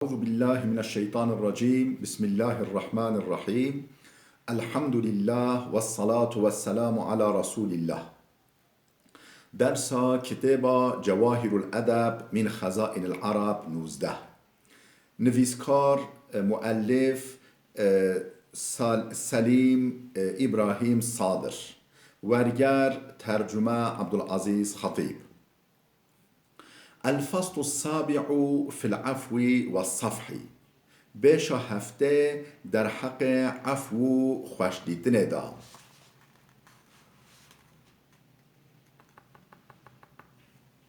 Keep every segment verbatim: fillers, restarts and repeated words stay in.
أعوذ بالله من الشيطان الرجيم. بسم الله الرحمن الرحيم. الحمد لله والصلاة والسلام على رسول الله. Dersa kitêba Cewahirul Edeb min Xezainil Arab nûzdeh. Nivîskar, e, muellif, e, Sal-, Selîm, e, Îbrahîm Sadir. Werger, tercume Abdulaziz Xetîb. الفصل السابع في العفو والصفح. Bêşa heftê derheqê efw û xweşdîtinê de.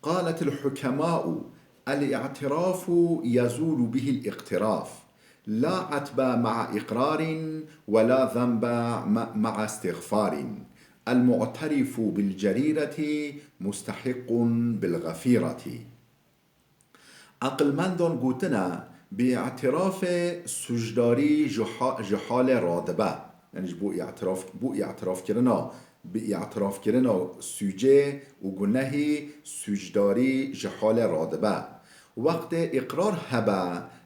قالت الحكماء: الاعتراف يزول به الاقتراف، لا عتب مع إقرار ولا ذنب م-، مع استغفار. المعترف بالجريرة مستحق بالغفيرة. Aqilmendan gotine, bi îtirafê sûcdarî ji ha-, ji halê radibe. Yanî ji bo îtiraf, bo îtirafkirina, bi îtirafkirina sûcê û gunehî sûcdarî ji halê radibe. Wextê îqrar hebe,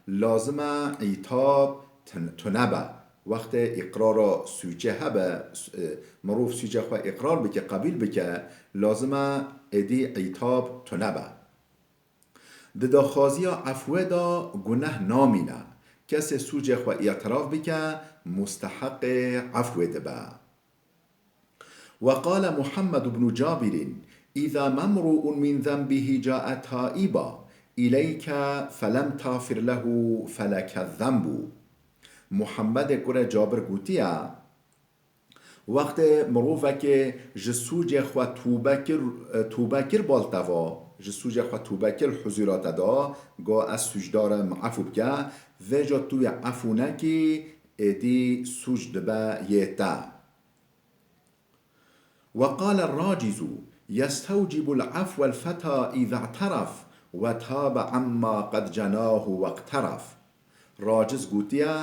lazim e îtab tun-, tune be. Wextê îqrara sûcê hebe, s-, e, mirov sûcê xwe îqrar bike, qebûl bike, lazim e êdî îtab tune be. Di daxwaziya efwê de guneh namîne. Kesê sûcê xwe îtiraf bike, musteheqê efwê dibe. وقال محمد بن جابر: إذا ما امرؤ من ذنبه جاء تائبا إليك فلم تغفر له فلك الذنب. Muhammedê kurê Cabir gotiye, Wextê mirovekê ji sûcê xwe tûbe kir, tûbe kir bal te va, ji sûcê xwe tûbe kir huzûra te da, go ez sûcdar im, efû bike, vêca tu wê efû nekî, êdî sûc dibe yê te. وقال الراجز: يستوجب العفو الفتى إذا اعترف وتاب عما قد جناه واقترف. Raciz gotiye,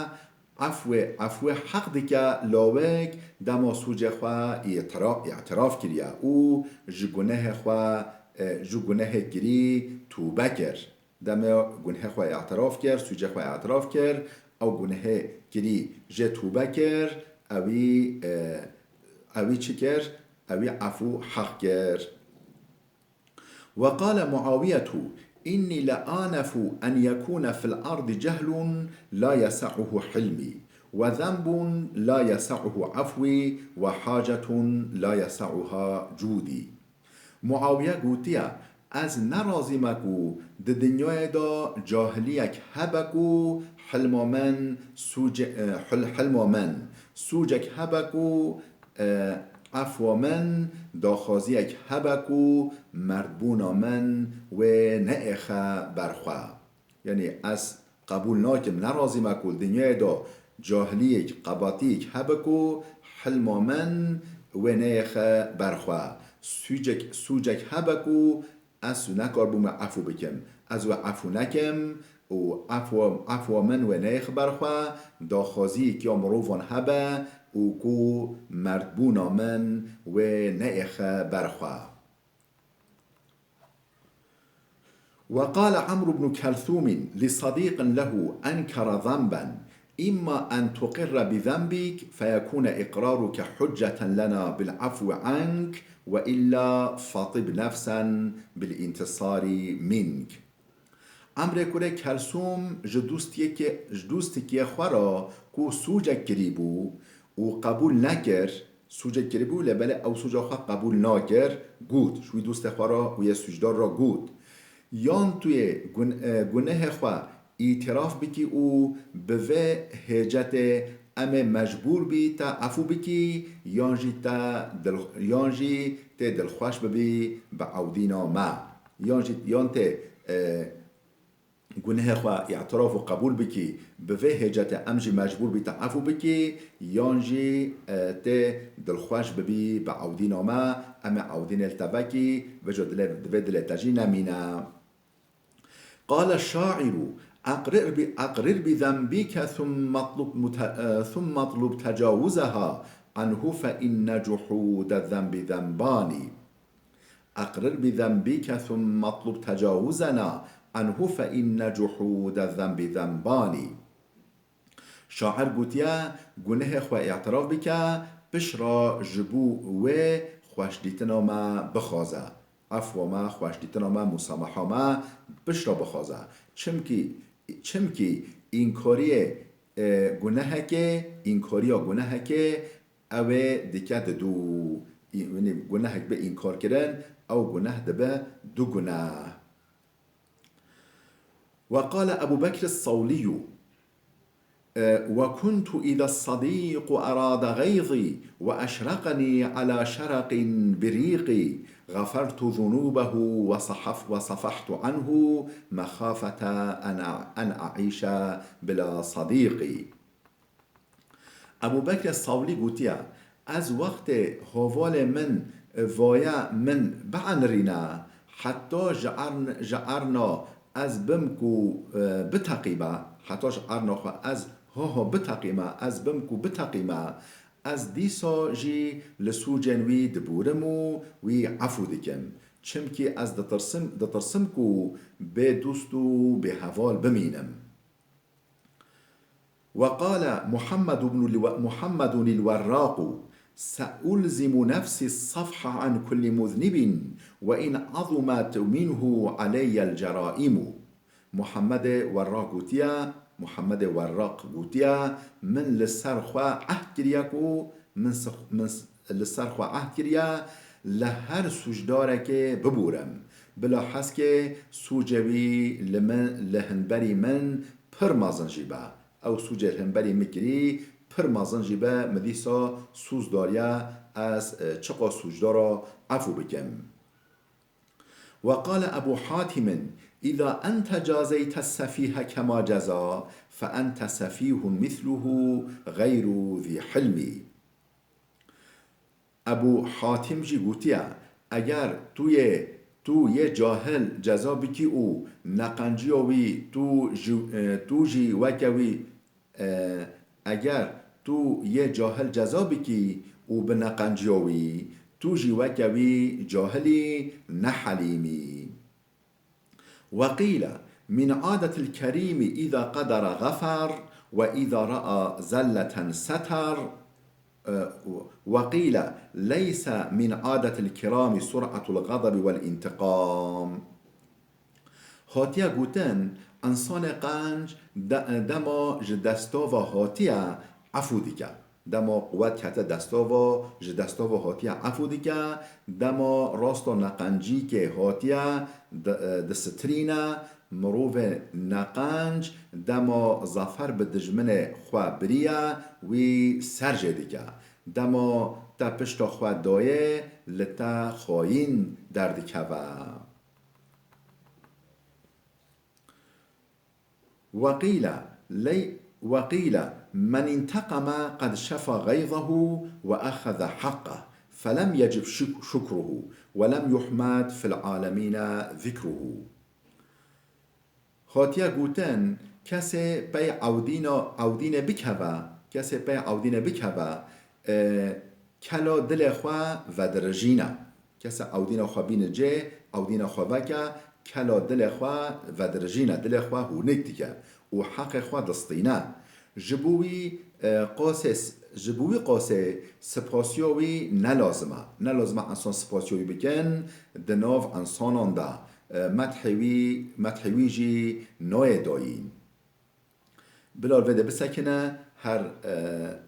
efwê, efwê heq dike lawek dema sûcê xwe îtira-, îtiraf kiriye û ji gunehê xwe, e, ji gunehê kirî tûbe kir. Demê gunehê xwe îtiraf kir, sûcê xwe îtiraf kir, ew gunehê kirî jê tûbe kir, ewî, e, ewî çi kir? Ewî efû heq kir. وقال معاوية: إني لآنف أن يكون في الأرض جهل لا يسعه حلمي، وذنب لا يسعه عفوي، وحاجة لا يسعها جودي. Muawiye gotiye, Ez nerazî me ku di dinyayê de cahiliyek hebe ku hilma min sûce-, e, hil-, hilma min sûcek hebe ku, e, efwa min daxwaziyek hebe ku merdbûna min wê neêxe ber xwe. Yanî ez qebûl nakim, nerazî me ku li dinyayê de cahiliyek, qebatiyek hebe ku hilma min wê neyêxe ber xwe. Sûcek, sûcek hebe ku ez nekaribûme efû bikim. Ez wê efû nekim û efwa, efwa min wê neyêxe ber xwe, daxwaziyek ya mirovan hebe û ku merdbûna min wê neyêxe ber xwe. وقال عمرو بن كلثوم لصديق له أنكر ذنبا: إما أن تقر بذنبك فيكون إقرارك حجة لنا بالعفو عنك، وإلا فطب نفسا بالانتصار منك. Emrê kurê Kelsûm ji dostiyekê, ji dostikê xwe re ku sûcek kirîbû û qebûl nekir, sûcek kirîbû, lê belê ew sûca xwe qebûl nakir, got, ji wî dostê xwe re û yê sûcdar re got, Yan tu yê gun-, e, gunehê xwe îtiraf bikî û bi vê hêcetê em ê mecbûr bî te efû bikî, yan jî te dil-, yan jî tê dilxweş bibî bi ewdîna me. Yan jî, yan tê, e, gunehê xwe îtiraf û qebûl bikî, bi vê hêcetê em jî mecbûr bî te efû bikî, yan jî, e, tê dilxweş bibî bi ewdîna me, em ê ewdînê li te vekî, vêca dilê, divê dilê te jî nemîne. قال الشاعر: أقرر ب-، أقرر بذنبك ثم اطلب مت-، ثم اطلب تجاوزها عنه فإن جحود الذنب ذنبان. أقرر بذنبك ثم اطلب تجاوزنا عنه فإن جحود الذنب ذنبان. Şair gotiye, gunehê xwe îtiraf bike, piştre ji bo wê xweşdîtina me bixwaze. Efwa me, xweşdîtina me, musamaha me piştre bixwaze. Çimkî, çimkî înkariyê, e, gunehekê, înkariya gunehekê, ew ê dike di du. Yanî gunehek bi înkarkirin, ew guneh dibe du guneh. وقال أبو بكر الصولي، أه، وكنت إذا الصديق أراد غيظي وأشرقني على شرق بريقي غفرت ذنوبه وصحف-، وصفحت عنه مخافة أن أع-، أن أعيش بلا صديقي. Ebû Bekr Sawlî gotiye, ez wextê hevalê min, e, vaya min bienirîne, heta ji ern-, ji erna ez bim ku, e, biteqîme, heta ji erna xwe ez ha ha biteqîme, ez bim ku biteqîme, ez dîsa jî li sûcên wî dibûrim û wî efû dikim. Çimkî ez ditirsim, ditirsim ku bê dost û bê heval bimînim. وقال محمد بن الو-، محمد الوراق: سألزم نفسي الصفح عن كل مذنب وإن عظمت منه علي الجرائم. Muhammedê Werraq gotiye, Muhammedê Werraq gotiye, min li ser xwe ehd kiriye ku min s-, min s-, li ser xwe ehd kiriye, li her sûcdarekê bibûrim. Bila heskê sûcê wî li min, li hemberî min pir mezin jî be. Ew sûcê li hemberî min kirî pir mezin jî be, min dîsa sûz dariye ez, e, çiqas sûcdara efû bikim. وقال أبو حاتم: إذا أنت جازيت السفيه كما جزا، فأنت سفيه مثله غير ذي حلم. Ebû Hatîm jî gotiye, eger tu yê, tu yê cahil ceza bikî û neqenciya wî tu ji, e, tu jî weke wî, e, eger tu yê cahil ceza bikî û bi neqenciya wî, tu jî weke wî cahil î, ne helîm î. وقيل: من عادة الكريم إذا قدر غفر، وإذا رأى زلة ستر. وقيل: ليس من عادة الكرام سرعة الغضب والانتقام. Hatiye gotin, însanê qenc de-, dema ji destava hatiye efû dike. Dema quwet kete destava, ji destava hatiye efû dike, dema rasta neqencîkê hatiye di-, disitirîne, mirovê neqenc dema zafer bi dijminê xwe biriye, wî ser jê dike. Dema te pişta xwe dayê, li te xayîn derdikeve. وقيل لي-، وقيل: من انتقم قد شفى غيظه وأخذ حقه، فلم يجب شك-، شكره، ولم يحمد في العالمين ذكره. Hatiye gotin, kesê pey ewdîna, ewdînê bikeve, kesê pey ewdînê bikeve, e, kela dilê xwe vedirijîne. Kesê ewdîna xwe bîne cê, ewdîna xwe veke, kela dilê xwe vedirijîne, dilê xwe hûnik dike û heqê xwe distîne. Ji bo wî, e, qasê s-, ji bo wî qasê sipasiya wî ne lazim e. Ne lazim e însan sipasiya wî bikin di nav însanan de. E, methê wî, methê wî jî nayê dayîn. Bila li vê de bisekine, her, e,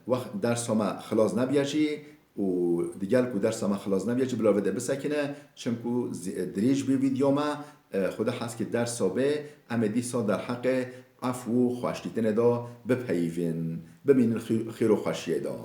wext dersa me xilas nebiye jî û digel ku dersa me xilas nebiye jî, bila li vê de bisekine, çimku zî-, dirêj bî vîdyo me, e, Xuda hez kî dersa bê, em ê dîsa derheqê efw û xweşdîtinê de bipeyivîn. Bimînin xî-, xêr û xweşiyê de.